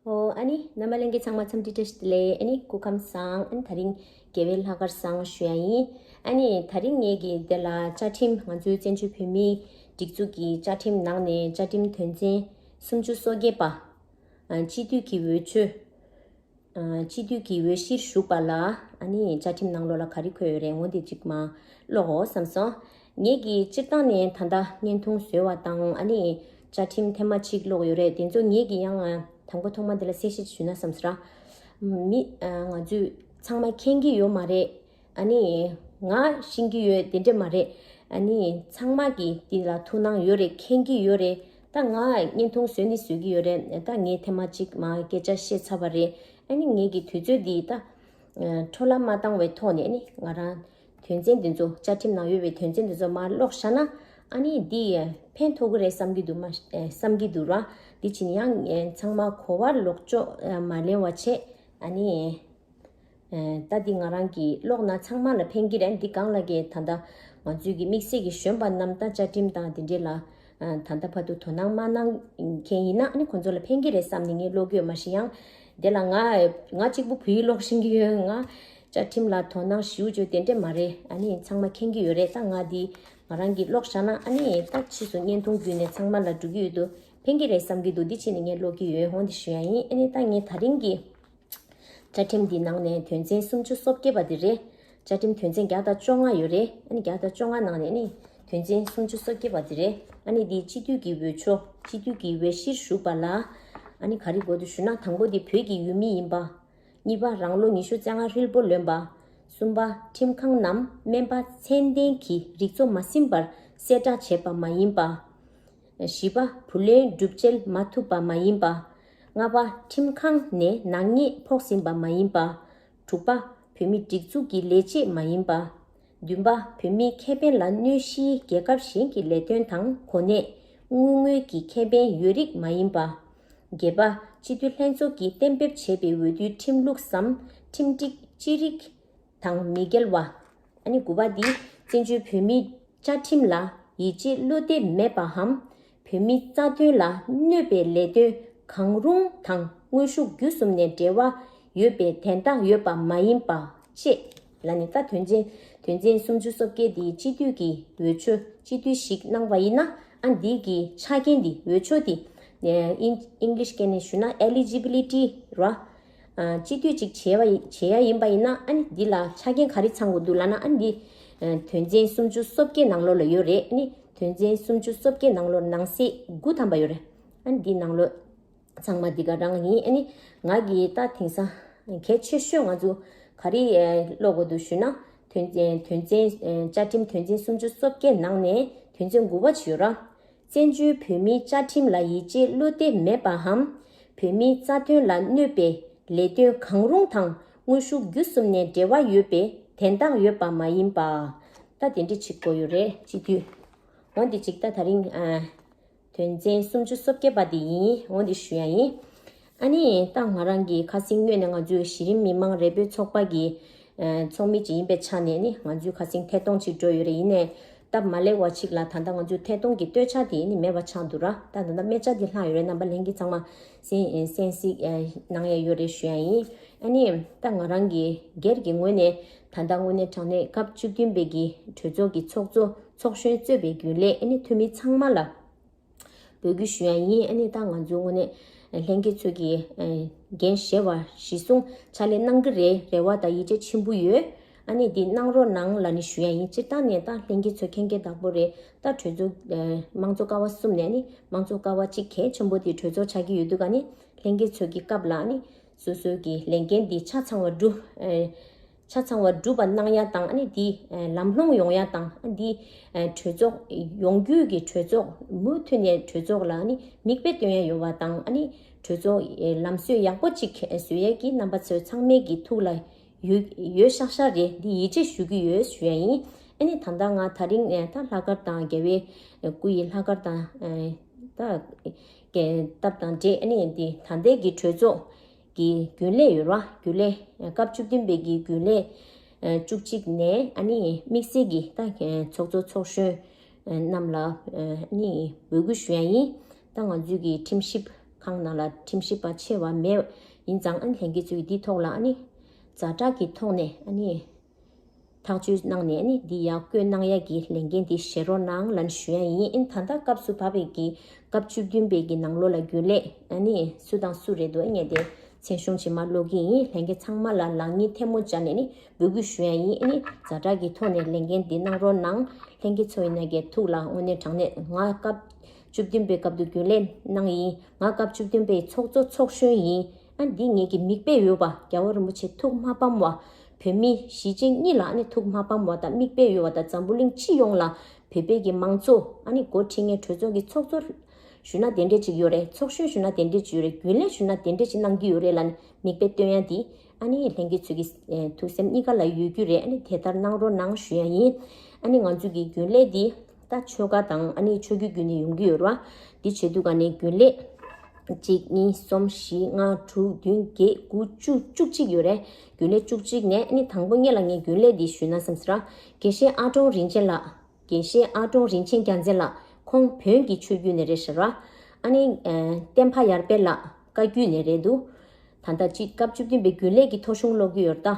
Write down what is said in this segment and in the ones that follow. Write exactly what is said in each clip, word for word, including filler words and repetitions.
ཨོ། ཨ་ནི་རྣམ་པ་ལྷན་རྒྱས་ཚང་མ་འཚམས་འདྲི་བཀྲ་ཤིས་བདེ་ལེགས། ཨ་ནི་སྐུ་ཁམས་བཟང་། ཨ་ནི་དེ་རིང་དགེ་བའི་ལྷག་དཀར་བཟང་ཞུ་ཡ་ཡིན། ཨ་ནི་དེ་རིང་ངེད་ཀྱི་འདི་ལ་བཅའ་ཁྲིམས། ང་ཚོའི་བཙན་བྱོལ་བོད་མིའི་སྒྲིག་འཛུགས་ཀྱི་བཅའ་ཁྲིམས་ནང་ནས་བཅའ་ཁྲིམས་དོན་ཚན་སུམ་ཅུ་སོ་བརྒྱད་པ། ཨ། སྤྱི་འཐུས་ཀྱི་འོས་ཆོས། ཨ། སྤྱི་འཐུས་ཀྱི་འོས་གཞིར་ཞུགས་པ་ལ། ཨ་ནི་བཅའ་ཁྲིམས་ནང་ལོགས་ལ་ག་རེ་འཁོད་ཡོད་རེད། འོ་འདི་གཅིག་མར་ཀློག་འོ་བསམ་སོང་། ངེད་ཀྱིས་སྤྱིར་བཏང་ནས་ད་ལྟ་བརྙན་ཐུང་བཟོས་པ་དང་། ཨ་ནི་བཅའ་ཁྲིམས་ཐེངས་མ་གཅིག་ཀློག་ཡོད་རེད། དེ་ཚོ་ངེད་ཀྱིས་ཡང་དང་པོ་ཐོག་མ་འདི་ལ་གསལ་བཤད་ཞུས་ན་བསམ་སོང་ར། མི། ཨ། ང་ཚོས་ཚང་མ་མཁྱེན་གྱི་ཡོད་མ་རེད། ཨ་ནི་ང་ཤེས་ཀྱི་ཡོད་དེ་འདྲ་མ་རེད། ཨ་ནི་ཚང་མ་གིས་འདི་ལ་ཐུགས་སྣང་ཡོད་རེད། མཁྱེན་གྱི་ཡོད་རེད། ད་ང་བརྙན་ཐུང་བཟོས་ནི་བཟོས་ཀྱི་ཡོད་རེད། ད་ངས་ཐེངས་མ་གཅིག་མར་སྐད་ཆ་བཤད་ཚར་བ་རེད། ཨ་ནི་ངེད་ཀྱི་དུས་ཚོད་འདི་ད་འཕྲོ་བརླག་མ་བཏང་བའི་ཐོག་ནས། ཨ་ནི་ང་རང་དོན་ཚན་འདི་ཚོ། བཅའ་ཁྲིམས་ནང་ཡོད་པའི་དོན་ཚན་འདི་ཚོ་མར་ཀློག་བཞག་ན། ཨ་ནི་འདི་ཕན་ཐོགས་ཀྱི་རེད་བསམ་གྱི་འདུག་མ། བསམ་གྱི་འདུག་ར། འདི་བྱས་ནས་ཡང་ཚང་མ་གོ་བ་ལོག་ཕྱོགས་མ་ལེན་པ་བྱས། ཨ་ནི། ཨ། ད་འདི་ང་རང་གིས་ཀློག་ན་ཚང་མ་ལ་ཕན་གྱི་རེད། འདི་སྒང་ལ་གི་ད་ལྟ་ང་ཚོའི་གི་དམིགས་བསལ་གྱི་གཞོན་པ་རྣམས་ད་བཅའ་ཁྲིམས་དང་དེ་འདྲས་ལ། ཨ། ད་ལྟ་བར་དུ་དོ་སྣང་མ་གནང་མཁན་ཡིན་ན། ཨ་ནི་ཁོང་ཚོ་ལ་ཕན་གྱི་རེད་བསམ་ནས་ངས་ཀློག་གི་ཡོད། མ་གཞི་ཡང་དེ་ལ་ང་ང་གཅིག་པུ་བོད་ཡིག་ཀློག་ཤེས་ཀྱི་ཡོད། ང་བཅའ་ཁྲིམས་ལ་དོ་སྣང་ཞེ་པོ་ཅིག་དེ་འདྲས་མ་རེད། ཨ་ནི་ཚང་མ་མཁྱེན་གྱི་ཡོད་རེད། ད་ང་འདི་ང་རང་གིས་ཀློག་བཞག་ན། ཨ་ནི་ད་ཕྱིས་སུ་བརྙན་ཐུང་བརྒྱུད་ནས་ཚང་མ་ལ་འགྲོ་གི་ཡོད་དུས་ཕན་གྱི་རེད་བསམ་གྱི་འདུག་འདི་བྱས་ནས་ངས་ཀློག་གི་ཡོད། འོ་འདི་ཞུ་ཡ་ཡིན། ཨ་ནི་ད་ངས་དེ་རིང་གི་བཅའ་ཁྲིམས་འདི་ནང་ནས་དོན་ཚན་སུམ་ཅུ་སོ་བརྒྱད་པ་འདི་རེད། བཅའ་ཁྲིམས་དོན་ཚན་བརྒྱ་དང་བཅོ་ལྔ་ཡོད་རེད། ཨ་ནི་བརྒྱ་དང་བཅོ་ལྔ་ནང་ནས་ནི་དོན་ཚན་སུམ་ཅུ་སོ་བརྒྱད་པ་འདི་རེད། ཨ་ནི་འདི་སྤྱི་འཐུས་ཀྱི་འོས་ཆོས། སྤྱི་འཐུས་ཀྱི་འོས་གཞིར་ཞུགས་པ་ལ། ཨ་ནི་ག་རེ་དགོས་འདུག་ཞུ་ན། དང་པོ་འདི་བོད་ཀྱི་ཡུལ་མི་ཡིན་པ། གཉིས་པ་རང་ལོ་ཉི་ཤུ་རྩ་ལྔ་ཧྲིལ་པོ་ལོན་པ། གསུམ་པ་ཁྲིམས་ཁང་ནམ་སྨན་པ་ཚད་ལྡན་གྱི་རིག་ཚོགས་མ་ཟིན་པར་གསལ་བསྒྲགས་བྱས་པ་མ་ཡིན་པ། བཞི་པ་བུ་ལོན་སྒྲུབ་འཇལ་མ་ཐུབ་པ་མ་ཡིན་པ། ལྔ་པ་ཁྲིམས་ཁང་ནས་ནག་ཉེས་ཕོག་ཟིན་པ་མ་ཡིན་པ། དྲུག་པ་བོད་མི་སྒྲིག་འཛུགས་ཀྱི་ལས་བྱེད་མ་ཡིན་པ། བདུན་པ་བོད་མིའི་ཁེ་ཕན་ལ་གནོད་གཞིའི་རྒྱལ་ཁབ་གཞན་གྱི་ལས་དོན་དང་གོ་གནས། དངུལ་དངོས་ཀྱི་ཁེ་ཕན་ཡོད་རིགས་མ་ཡིན་པ། བརྒྱད་པ་སྤྱི་འཐུས་ལྷན་ཚོགས་ཀྱིས་གཏན་འབེབས་བྱས་པའི་འོས་བསྡུའི་ཁྲིམས་ལུགས་སམ་ཁྲིམས་སྒྲིག་ཅི་རིགས་དང་མི་འགལ་བ། ཨ་ནི་དགུ་པ་འདི་བཙན་བྱོལ་བོད་མིའི་བཅའ་ཁྲིམས་ལ་ཡིད་ཆེས་བློ་གཏད་མེད་པའམ། བོད་མིའི་རྩ་དོན་ལ་གནོད་པའི་ལས་དོན་གང་རུང་དང་དངོས་ཤུགས་བརྒྱུད་གསུམ་ནས་འབྲེལ་བ་ཡོད་པའི་དན་རྟགས་ཡོད་པ་མ་ཡིན་པ་བཅས་ལ་ནི། ད་དོན་ཚན་དོན་ཚན་སུམ་ཅུ་སོ་བརྒྱད་འདི་སྤྱི་འཐུས་ཀྱི་འོས་ཆོས། སྤྱི་འཐུས་ཤིག་གནང་བ་ཡིན་ན། ཨ། འདི་གི་ཆ་རྐྱེན་འདི། འོས་ཆོས་འདི། ཨིན་ཨིང་ལིཤ་སྐད་ནས་ཞུ་ན་eligibility ར། ཨ། སྤྱི་འཐུས་གཅིག་བྱས་པ་ཡི་བྱེད་ཡ་ཡིན་པ་ཡིན་ན། ཨ་ནི་འདི་ལ་ཆ་རྐྱེན་ག་རེ་ཚང་དགོས་འདུག་ལབ་ན། ཨ་ནི་འདི་ཨ་དོན་ཚན་སུམ་ཅུ་སོ་བརྒྱད་ནང་ལོགས་ལ་ཡོད་རེད། ཨ་ནི་དོན་ཚན་སུམ་ཅུ་སོ་བརྒྱད་ནང་ལོགས་ནང་གསེས་དགུ་ཐམ་པ་ཡོད་རེད། ཨ་ནི་འདི་ནང་ལོགས་ཚང་མ་འདི་ག་རང་ཡིན། ཨ་ནི་ང་གིས་ད་དེང་སང་གལ་ཆེ་ཤོས་ང་ཚོ་ག་རེ་ཨ་ཀློག་དགོས་འདུག་ཞུ་ན། དོན་ཚན་དོན་ཚན་ཨ་བཅའ་ཁྲིམས་དོན་ཚན་སུམ་ཅུ་སོ་བརྒྱད་ནང་ནས་དོན་ཚན་དགུ་པ་ཅིག་ཡོད་ར། བཙན་བྱོལ་བོད་མིའི་བཅའ་ཁྲིམས་ལ་ཡིད་ཆེས་བློ་གཏད་མེད་པའམ། བོད་མིའི་རྩ་དོན་ལ་གནོད་པའི་ལས་དོན་གང་རུང་དང་དངོས་ཤུགས་བརྒྱུད་གསུམ་ནས་འབྲེལ་བ་ཡོད་པའི་དན་རྟགས་ཡོད་པ་མ་ཡིན་པ། ད་དེ་འདྲ་ཅིག་དགོས་ཡོད་རེད། སྤྱི་འཐུས། འོ་འདི་ཅིག་ད་དེ་རིང་ཨ་དོན་ཚན་སུམ་ཅུ་སོ་བརྒྱད་པ་འདི་ཡིན། འོ་འདི་ཞུ་ཡ་ཡིན། ཨ་ནི་ད་ང་རང་གི་ཁ་སང་སྔོན་ནས་ང་ཚོའི་གཞི་རིམ་མི་མང་རེ་འབོད་ཚོགས་པ་གི་ཨ་ཚོགས་མི་ཅིག་ཡིན་པའི་ཆ་ནས་ནི། ང་ཚོའི་ཁ་སང་ཐད་གཏོང་ཅིག་འགྲོ་ཡོད་རེད། ཡིན་ནའི་སྟབས་མ་ལེགས་པ་ཅིག་ལ་ད་ལྟ་ང་ཚོའི་ཐད་གཏོང་གི་སྟོད་ཆ་དེ་ནི་མེད་པ་ཆགས་འདུག་ར། ད་ད་ལྟ་སྨད་ཆ་དེ་ལྷག་ཡོད་རེད། རྣམ་པ་ལྷན་རྒྱས་ཚང་མ་གསན་གསན་གཟིགས་ཨ་གནང་ཡ་ཡོད་རེད་ཞུ་ཡ་ཡིན། ཨ་ནི་ད་ང་རང་གི་སྒེར་གྱི་ངོས་ནས་ད་ལྟ་དངོས་གནས་དྲང་གནས་སྐབས་བཅུ་བདུན་པའི་གི་གྲོས་ཚོགས་ཀྱི་ཚོགས་གཙོ་ཚོགས་གཞོན་གཙོས་པའི་རྒྱུན་ལས། ཨ་ནི་འཐུས་མི་ཚང་མ་ལ་འབོད་སྐུལ་ཞུ་ཡ་ཡིན། ཨ་ནི་ད་ང་ཚོའི་ངོས་ནས་ལྷན་རྒྱས་ཚོས་ཀྱི་འགན་བཞེས་པ་གཞི་བཟུང་ཕྱག་ལས་གནང་གི་རེད། རེ་བ་དང་ཡིད་ཆེས་ཆེན་པོ་ཡོད། ཨ་ནི་འདི་གནང་རོགས་གནང་ལབ་ནས་ཞུ་ཡ་ཡིན། སྤྱིར་བཏང་ནས་ད་ལྷན་རྒྱས་ཚོ་མཁྱེན་མཁྱེན་དག་པོ་རེད། ད་གྲོས་ཚོགས་ཨ་དམངས་གཙོ་ཀ་བ་གསུམ་ནས་ནི་དམངས་གཙོ་ཀ་བ་གཅིག་གལ་ཆེན་པོ་དེ་གྲོས་ཚོགས་ཆགས་ཀྱི་ཡོད་དུས་ག་ནི། ལྷན་རྒྱས་ཚོ་གི་སྐབས་ལ་ནི་སོ་སོའི་གི་ལས་འགན་འདི་ཆ་ཚང་བ་སྒྲུབ་ཨ་ཆ་ཚང་བ་སྒྲུབ་པ་གནང་ཡ་དང་། ཨ་ནི་འདི་ཨ་ལམ་ལྷོང་ཡོང་ཡ་དང་། ཨ་འདི་ཨ་གྲོས་ཚོགས་ཡོང་རྒྱུས་ཀྱི་གྲོས་ཚོགས་མུ་མཐུད་ནས་གྲོས་ཚོགས་ལ་ནི་མིག་དཔེ་སྟོན་ཡ་ཡོད་པ་དང་། ཨ་ནི་གྲོས་ཚོགས་ཨ་ལམ་སྲོལ་ཡག་པོ་ཅིག་བཟོ་ཡ་གི་རྣམ་པ་ཚོ་ཚང་མའི་གི་ཐུགས་ལ་ཡོད་ཡོད་ཤག་ཤག་རེད། འདི་ཡིད་ཆེས་ཞུ་གི་ཡོད་ཞུ་ཡ་ཡིན། ཨ་ནི་ད་ལྟ་ང་དེ་རིང་ཨ་ད་ལྷག་དཀར་དང་རྒྱལ་བའི་ཨ་སྐུ་ཡི་ལྷག་དཀར་དང་ཨ་ད་གི་སྟབས་དང་འབྲེལ། ཨ་ནི་འདི་ད་ལྟའི་གི་གྲོས་ཚོགས་ཀྱི་རྒྱུན་ལས་ཡོད་ར། རྒྱུན་ལས་སྐབས་བཅུ་བདུན་པའི་གི་རྒྱུན་ལས་ཨ་བཅུ་གཅིག་ནས། ཨ་ནི་དམིགས་བསལ་གྱི་ད་ཚོགས་གཙོ་ཚོགས་གཞོན་རྣམས་ལ་ཨ་ནི་འབོད་སྐུལ་ཞུ་ཡ་ཡིན། ད་ང་ཚོའི་གི་ཁྲིམས་ཞིབ་ ནང་ལ་ཁྲིམས་ཞིབ་པ་ཆེ་བ་མེད། ཡིན་ཙང་ཨ་ནི་ལྷན་རྒྱས་ཚོས་འདིའི་ཐོག་ལ་ཨ་ནི་ཛ་དྲག་གི་ཐོག་ནས་ཨ་ནི་ཐག་གཅོད་གནང་ནས་ཨ་ནི་འདི་ཡར་བཀོད་གནང་ཡ་གི་ལས་འགན་འདི་བཞེས་རོགས་གནང་ལབ་ཞུ་ཡ་ཡིན། ཨ་ནི་ད་ལྟ་སྐབས་སུ་བབས་པའི་གི་སྐབས་བཅུ་བདུན་པའི་གི་ནང་ལོགས་ལ་རྒྱུན་ལས་ཨ་ནི་སུ་དང་སུ་རེད་འདུག་ཨ་ངས་དེ་མཚན་གཞུང་ཅིག་མར་ཀློག་གི་ཡིན། ལྷན་རྒྱས་ཚང་མ་ལ་ལག་གཉིས་ཐལ་མོ་སྦྱར་ནས་ནི་འབོད་སྐུལ་ཞུ་ཡ་ཡིན། ཨ་ནི་ཛ་དྲག་གི་ཐོག་ནས་ལས་འགན་འདི་གནང་རོགས་གནང་། ལྷན་རྒྱས་ཚོ་ཡིན་ན་གའི་ཐུགས་ལ་དངོས་གནས་དྲང་གནས་ང་སྐབས་བཅུ་བདུན་པའི་སྐབས་དུ་རྒྱུན་ལས་གནང་ཡིན། ང་སྐབས་བཅུ་བདུན་པའི་ཚོགས་གཙོ་ཚོགས་གཞོན་ཡིན། ཨ་འདི་ངེད་ཀྱི་མིག་དཔེ་ཡོད་པ། རྒྱལ་བ་རིན་པོ་ཆེ་ཐུགས་མ་ཕམ་བ། བོད་མི་གཞིས་བྱེས་གཉིས་ལ་ཨ་ནི་ཐུགས་མ་ཕམ་བ་དང་མིག་དཔེ་ཡོད་པ་དང་། འཛམ་བུ་གླིང་སྤྱི་ཡོངས་ལ་བོད་པའི་གི་མང་གཙོ་ཨ་ནི་འགོ་ཁྲིད་མཁན་གྲོས་ཚོགས་ཀྱི་ཚོགས་གཙོ་ཞུ་ན་དེ་འདྲས་ཅིག་ཡོད་རེད། ཚོགས་གཞོན་ཞུ་ན་དེ་འདྲས་ཅིག་ཡོད་རེད། རྒྱུན་ལས་ཞུ་ན་དེ་འདྲས་ཅིག་གནང་གི་ཡོད་རེད་ལབ་ནས་མིག་དཔེ་སྟོན་ཡ་དེ་ཨ་ནི་ལྷན་རྒྱས་ཚོས་ཀྱི་ཨེ་ཐུགས་སེམས་གཉིས་ཀ་ལ་ཡོད་རྒྱུ་རེད། ཨ་ནི་དེ་ལྟར་གནང་རོགས་གནང་ཞུ་ཡ་ཡིན། ཨ་ནི་ང་ཚོ་གི་རྒྱུན་ལས་འདི་ད་ཆོལ་ཁ་དང་ཨ་ནི་ཆོས་བརྒྱུད་བརྒྱུད་ནས་ཡོང་གི་ཡོད་རེད་བ། འདི་བྱེད་དུས་ག་ནས་རྒྱུན་ལས་གཅིག་གཉིས་གསུམ་བཞི་ལྔ་དྲུག་བདུན་བརྒྱད་དགུ་བཅུ་བཅུ་གཅིག་ཡོད་རེད། རྒྱུན་ལས་བཅུ་གཅིག་ནས་ཨ་ནི་དང་པོ་ངེད་ལ་ངས་རྒྱུན་ལས་འདི་ཞུས་ན་བསམ་ཟེར། དགེ་བཤེས་ཨ་ཀྲོང་རིན་ཆེན་ལགས། དགེ་བཤེས་ཨ་ཀྲོང་རིན་ཆེན་རྒྱལ་མཚན་ལགས། ཁོང་བོན་གྱི་ཆོས་བརྒྱུད་ནས་རེད་ཟེར་བ། ཨ་ནི་ཨ་བསྟན་པ་ཡར་འཕེལ་ལགས་བཀའ་བརྒྱུད་ནས་རེད་འདུག་ད་ལྟ་སྤྱི་སྐབས་བཅུ་བདུན་པའི་རྒྱུན་ལས་ཀྱི་ཐོ་གཞུང་ཀློག་གི་ཡོད་ད།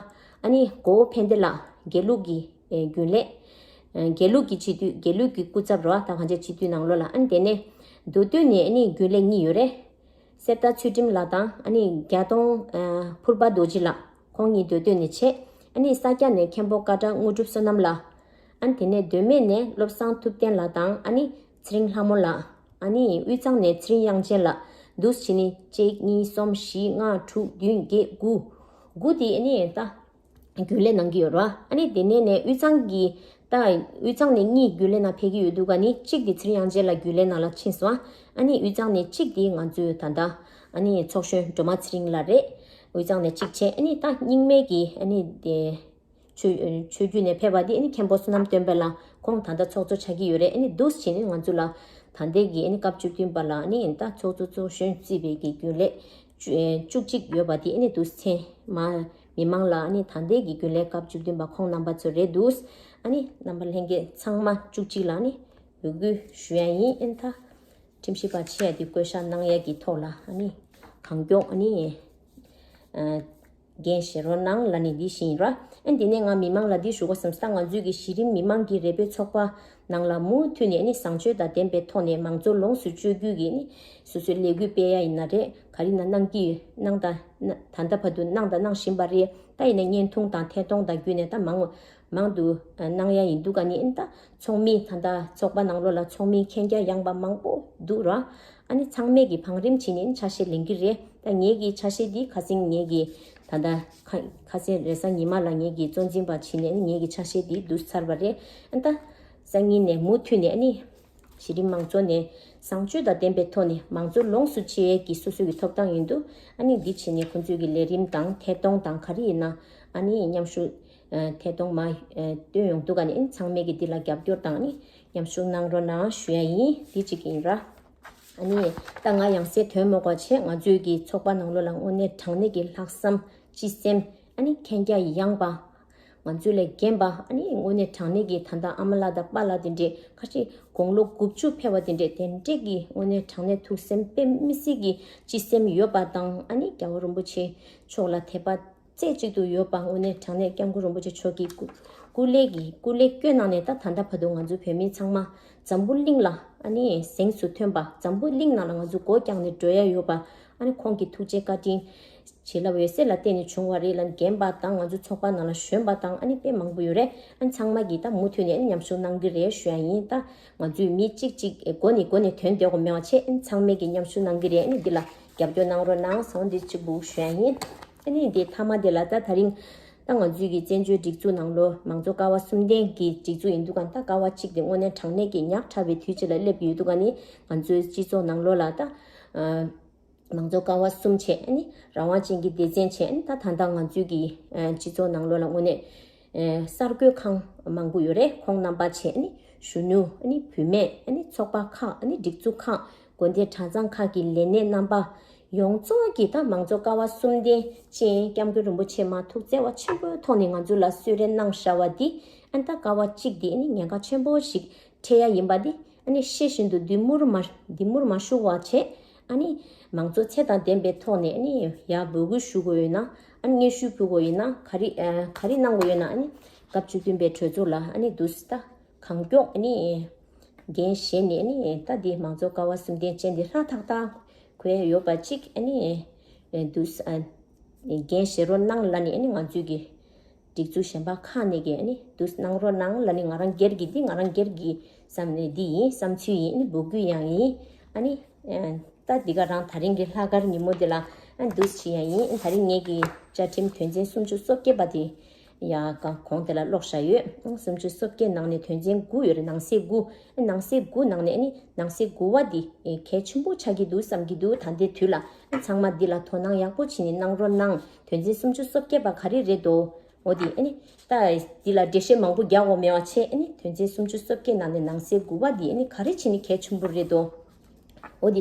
ཨ་ནི་གོ་བོ་ཕན་བདེ་ལགས་དགེ་ལུགས་ཀྱི་ཨེ་རྒྱུན་ལས། ཨེ་དགེ་ལུགས་ཀྱི་སྤྱི་འཐུས། དགེ་ལུགས་ཀྱི་སྐུ་ཚབ་རེད་བ། ད་གང་ཅི་སྤྱི་འཐུས་ནང་ལོགས་ལ། ཨ་ནི་དེ་ནས་མདོ་སྟོད་ནས་ཨ་ནི་རྒྱུན་ལས་གཉིས་ཡོད་རེད། གསེར་རྟ་ཚུལ་ཁྲིམས་ལགས་དང་ཨ་ནི་རྒྱ་སྟོང་ཨ་ཕུར་པ་རྡོ་རྗེ་ལགས། ཁོང་གཉིས་མདོ་སྟོད་ནས་བྱས། ཨ་ནི་ས་སྐྱ་ནས་མཁན་པོ་ཀ་བྲག་དངོས་གྲུབ་བསོད་ནམས་ལགས། ཨ་ནི་དེ་ནས་མདོ་སྨད་ནས་བློ་བཟང་ཐུབ་བསྟན་ལགས་དང་ཨ་ནི་ཚེ་རིང་ལྷ་མོ་ལགས། ཨ་ནི་དབུས་གཙང་ནས་ཚེ་རིང་དབྱངས་ཅན་ལགས། འདུག་སེ་བྱས་ནས་གཅིག་གཉིས་གསུམ་བཞི་ལྔ་དྲུག་བདུན་བརྒྱད་དགུ། དགུ་དེ་ཨ་ནི་ད་རྒྱུན་ལས་གནང་གི་ཡོད་རེད་བ། ཨ་ནི་དེ་ནས་ནས་དབུས་གཙང་གི་ད་དབུས་གཙང་ནས་གཉིས་རྒྱུན་ལས་ནང་ཕེབས་ཀྱི་ཡོད་འདུག་ག་ནི་གཅིག་དེ་ཚེ་རིང་དབྱངས་ཅན་ལགས་རྒྱུན་ལས་ནང་ལ་ཕྱིན་སོང་། ཨ་ནི་དབུས་གཙང་ནས་གཅིག་དེ་ང་ཚོའི་ད་ལྟ་ཨ་ནི་ཚོགས་གཞོན་སྒྲོལ་མ་ཚེ་རིང་ལགས་རེད། དབུས་གཙང་ནས་གཅིག་བྱས། ཨ་ནི་ད་རྙིང་མའི་གི་ཨ་ནི་དེ་ཆོས་ཆོས་བརྒྱུད་ནས་ཕེབས་པ་དེ་ཨ་ནི་མཁན་པོ་བསོད་ནམས་སྟོན་པ་ལགས། ཁོང་ད་ལྟ་ཚོགས་གཙོ་ཆགས་ཀྱི་ཡོད་རེད། ཨ་ནི་འདུག་སེ་བྱས་ནས་ང་ཚོ་ལ་ད་ལྟའི་གི་ཨ་ནི་སྐབས་བཅུ་བདུན་པ་ལ་ཨ་ནི་ད་ཚོགས་གཙོ་ཚོགས་གཞོན་བརྩིས་པའི་གི་རྒྱུན་ལས་བཅུ་ཨེ་བཅུ་གཅིག་ཡོད་པ་དེ་ཨ་ནི་འདུག་སེ་མ་མི་མང་ལ་ཨ་ནི་ད་ལྟའི་གི་རྒྱུན་ལས་སྐབས་བཅུ་བདུན་པ་ཁོང་རྣམ་པ་ཚོ་རེད་འདུག་ཨ་ནི་རྣམ་པ་ལྷན་རྒྱས་ཚང་མ་བཅུ་གཅིག་ལ་ཨ་ནི་འབོད་སྐུལ་ཞུ་ཡ་ཡིན། ཨ་ནི་ད་ཁྲིམས་ཞིབ་པ་ཆེ་ཡ་དེ་བསྐོ་བཞག་གནང་ཡ་གི་ཐོག་ལ་ཨ་ནི་གང་མགྱོགས་ཨ་ནི་ཨ་འགན་བཞེས་རོགས་གནང་ལབ་ནས་འདི་བཞིན་ར། ཨ་ནི་དེ་ནས་ང་མི་མང་ལ་འདི་ཞུ་དགོས་བསམ་སྟེ། ང་ཚོའི་གི་གཞི་རིམ་མི་མང་གི་རེ་འབོད་ཚོགས་པ་ནང་ལ་མུ་མཐུད་ནས་ཨ་ནི་བཟང་སྤྱོད་དང་ལྡན་པའི་ཐོག་ནས་མང་གཙོ་ལོངས་སུ་སྤྱོད་རྒྱུ་གི་ཨ་ནི་སོ་སོའི་ལས་འགུལ་སྤེལ་ཡ་ཡིན་ན་རེད། ག་རེ་ཡིན་ན་གནང་གི་གནང་དང་ད་ལྟ་བར་དུ་གནང་དང་གནང་བཞིན་པ་རེད། ད་ཡིན་ན་བརྙན་ཐུང་དང་ཐད་གཏོང་དང་བརྒྱུད་ནས་ད་མང་མང་དུ་གནང་ཡ་ཡིན་འདུག་ག་ནི་ཨ་ནི་ད་ཚོགས་མི་ད་ལྟ་ཚོགས་པ་ནང་ལོགས་ལ་ཚོགས་མི་མཁྱེན་རྒྱ་ཡངས་པ་མང་པོ་འདུག་ར། ཨ་ནི་ཚང་མས་ཀྱི་བང་རིམ་བྱས་ནས་ཆ་ཤས་ལེན་གྱི་རེད། ད་ངེད་ཀྱི་ཆ་ཤས་འདི་ཁ་སང་ངེད་ཀྱི་ད་ལྟ་ཁ་ཁ་སང་རེས་གཟའ་ཉི་མ་ལ་ངེད་ཀྱི་གཙོ་འཛིན་པ་བྱས་ནས་ངེད་ཀྱི་ཆ་ཤས་འདི་བསྡུས་ཚར་བ་རེད། ཨ་ད་སང་ཉིན་ནས་མུ་མཐུད་ནས་ཨ་ནི་གཞི་རིམ་མང་ཚོགས་ནས་བཟང་སྤྱོད་དང་ལྡན་པའི་ཐོག་ནས་མང་གཙོ་ལོངས་སུ་སྤྱོད་ཡས་ཀྱི་སོ་སོ་གི་ཐོབ་ཐང་ཡིན་འདུག་ཨ་ནི་འདི་བྱས་ནས་ཁོང་ཚོས་ཀྱི་ལས་རིམ་དང་ཐད་གཏོང་དང་ག་རེ་ཡིན་ན་ཨ་ནི་མཉམ་ཞུགས་ཐད་གཏོང་མ་བཏོན་ཡོང་འདུག་ཨ་ནི་ཚང་མས་ཀྱི་འདི་ལ་རྒྱབ་སྐྱོར་དང་ཨ་ནི་མཉམ་ཞུགས་གནང་རོགས་གནང་ཞུ་ཡ་ཡིན། འདི་གཅིག་ཡིན་ར། ཨ་ནི་ད་ང་ཡང་སེ་དོན་མོ་གོ་ཆེ། ང་ཚོའི་གི་ཚོགས་པ་ནང་ལོགས་ལ་དངོས་གནས་དྲང་གནས་ཀྱི་ལྷག་བསམ་སྤྱི་སེམས་ཨ་ནི་མཁྱེན་རྒྱ་ཡངས་པ། ང་ཚོ་ལས་རྒན་པ་ཨ་ནི་དངོས་གནས་དྲང་གནས་ཀྱི་ད་ལྟ་ཨ་མ་ལགས་དང་པཱ་ལགས་དེ་འདྲས་ཁ་ཅིག་དགུང་ལོ་དགུ་བཅུ་ཕེབས་པ་དེ་འདྲས་དེ་འདྲས་ཀྱི་དངོས་གནས་དྲང་གནས་ཐུགས་སེམས་དཔེ་མི་སྲིད་ཀྱི་སྤྱི་སེམས་ཡོད་པ་དང་། ཨ་ནི་རྒྱལ་བ་རིན་པོ་ཆེ་མཆོག་ལ་དད་པ་རྩེ་གཅིག་ཏུ་ཡོད་པ། དངོས་གནས་དྲང་གནས་སྐྱབས་མགོན་རིན་པོ་ཆེ་མཆོག་གི་སྐུ་སྐུ་ལས་ཀྱི་སྐུ་ལས་བསྐྱོན་གནང་ནས་ད་ད་ལྟ་བར་དུ་ང་ཚོ་བོད་མི་ཚང་མ་འཛམ་བུ་གླིང་ལ་ཨ་ནི་གཟེངས་སུ་ཐོན་པ། འཛམ་བུ་གླིང་ནང་ལ་ང་ཚོ་སྒོ་བརྐྱངས་ནས་འགྲོ་ཡ་ཡོད་པ། ཨ་ནི་ཁོང་གི་ཐུགས་རྗེ་བཀའ་དྲིན་བྱིན་རླབས་འོད་ཟེར་ལ་བརྟེན་ནས་བྱུང་བ་རེད་ལབ། རྒན་པ་དང་ང་ཚོ་ཚོགས་པ་ནང་ལ་གཞོན་པ་དང་ཨ་ནི་དཔེ་མང་པོ་ཡོད་རེད། ཨ་ནི་ཚང་མ་གིས་ད་མུ་མཐུད་ནས་ཨ་ནི་མཉམ་ཞུགས་གནང་གི་རེད་ཞུ་ཡ་ཡིན། ད་ང་ཚོའི་མི་གཅིག་གཅིག་སྒོ་ནས་སྒོ་ནས་ཐོན་བསྡད་དགོས་མེད་པ་བྱས། ཨ་ནི་ཚང་མས་ཀྱིས་མཉམ་ཞུགས་གནང་གི་རེད། ཨ་ནི་འདི་ལ་རྒྱབ་སྐྱོར་གནང་རོགས་གནང་། སང་འདི་གཅིག་པུ་ཞུ་ཡ་ཡིན། ཨ་ནི་འདི་མཐའ་མ་དེ་ལ་ད་ད་རིང་ད་ང་ཚོའི་གི་བཙན་བྱོལ་སྒྲིག་འཛུགས་ནང་ལོ་མང་གཙོ་ཀ་བ་གསུམ་ལྡན་གྱི་སྒྲིག་འཛུགས་ཡིན་འདུག་ག་ད་ཀ་བ་གཅིག་དེ་དངོས་གནས་དྲང་གནས་ཀྱི་ཉག་ཕྲ་བའི་དུས་ཚོད་ལ་སླེབས་ཡོད་འདུག་ག་ནི་ང་ཚོའི་སྤྱི་ཚོགས་ནང་ལོ་ལ་ད་མང་གཙོ་ཀ་བ་གསུམ་བྱས་ནི་རང་དབང་ཅན་གྱི་སྡེ་ཚན་བྱས་ནི་ད་ད་ལྟ་ང་ཚོའི་གི་སྤྱི་ཚོགས་ནང་ལོ་ལ་དངོས་གནས་གསར་འགོད་ཁང་མང་པོ་ཡོད་རེད། ཁོང་རྣམ་པ་བྱས་ནི་གཞོན་ནུ་ནི་བུད་མེད་ནི་ཚོགས་པ་ཁག་ནི་སྒྲིག་འཛུགས་ཁག་དགོན་སྡེ་གྲྭ་ཚང་ཁག་གི་ལས་སྣེ་རྣམ་པ་ཡོངས་རྫོགས་ཀྱིས་ད་མང་གཙོ་ཀ་བ་གསུམ་ལྡན་ཅན་སྐྱབས་མགོན་རིན་པོ་ཆེ་མ་ཐུགས་བརྩེ་བ་ཆེན་པོའི་ཐོག་ནས་ང་ཚོ་ལ་གསོལ་རས་གནང་བཞག་པ་འདི་ཨ་ནི་ད་ཀ་བ་གཅིག་འདི་ནི་ཉེན་ཁ་ཆེན་པོ་ཞིག་འཕྲད་ཡ་ཡིན་པ་འདི་ཨ་ནི་ཤེས་བཞིན་དུ་འདི་མུར་མ་འདི་མུར་མ་ཞུ་བ་བྱས། ཨ་ནི་མང་གཙོ་ཚད་དང་ལྡན་པའི་ཐོག་ནས་ཨ་ནི་ཡར་འབོད་སྐུལ་ཞུ་དགོས་ཡོད་ན། ཨ་ནི་སྙན་ཞུ་ཕུལ་དགོས་ཡོད་ན། ག་རེ་ཨ་ག་རེ་གནང་དགོས་ཡོད་ན། ཨ་ནི་སྐབས་བཅུ་བདུན་པའི་གྲོས་ཚོགས་ལ་ཨ་ནི་འདུག་སེ་ད་གང་མགྱོགས་ཨ་ནི་འགན་བཞེས་ནས། ཨ་ནི་ད་འདི་མང་གཙོ་ཀ་བ་གསུམ་ལྡན་ཅན་འདི་ཧྲག་ཐག་ཐག་གོ་ཡ་ཡོད་པ་ཅིག་ཨ་ནི་འདུག་སེ་ཨ་འགན་བཞེས་རོགས་གནང་ལབ་ནས། ཨ་ནི་ང་ཚོའི་གི་སྒྲིག་འཛུགས་གཞན་པ་ཁག་ནས་ཀྱི་ཨ་ནི་འདུག་སེ་གནང་རོགས་གནང་ལབ་ནས། ང་རང་སྒེར་གྱི་འདི་ང་རང་སྒེར་གྱི་བསམ་ནས་འདི་ཡིན། བསམ་ཚུལ་ཡིན། ཨ་ནི་འབོད་སྐུལ་ཡང་ཡིན། ཨ་ནི་ད་འདི་ག་རང་དེ་རིང་གི་ལྷག་དཀར་ཉིན་མོ་འདི་ལ་ཨ་འདུག་སེ་ཡང་ཡིན། དེ་རིང་ངེད་ཀྱི་བཅའ་ཁྲིམས་དོན་ཚན་སུམ་ཅུ་སོ་བརྒྱད་པ་དེ་ཡ་ག་གོང་དེ་ལ་ཀློག་བཞག་ཡོད། སུམ་ཅུ་སོ་བརྒྱད་ནང་ནས་དོན་ཚན་དགུ་ཡོད་རེད། ནང་གསེས་དགུ། ནང་གསེས་དགུ་ནང་ནས་ཨ་ནི་ནང་གསེས་དགུ་པ་འདི་གལ་ཆེན་པོ་ཆགས་ཀྱི་འདུག་བསམ་གྱི་འདུག་ད་ལྟའི་དུས་ལ་ཚང་མ་འདི་ལ་དོ་སྣང་ཡག་པོ་བྱས་ནས་གནང་རོགས་གནང་། དོན་ཚན་སུམ་ཅུ་སོ་བརྒྱད་པ་ག་རེ་རེད་དོ། འོ་དེ་ཨ་ནི་ད་འདི་ལ་འགྲེལ་བཤད་མང་པོ་རྒྱག་དགོས་མེད་པ་བྱས། ཨ་ནི་དོན་ཚན་སུམ་ཅུ་སོ་བརྒྱད་ནང་ནས་ནང་གསེས་དགུ་པ་འདི་ཨ་ནི་ག་རེ་བྱས་ནས་གལ་ཆེན་པོ་རེད་དོ། འོ་དེ་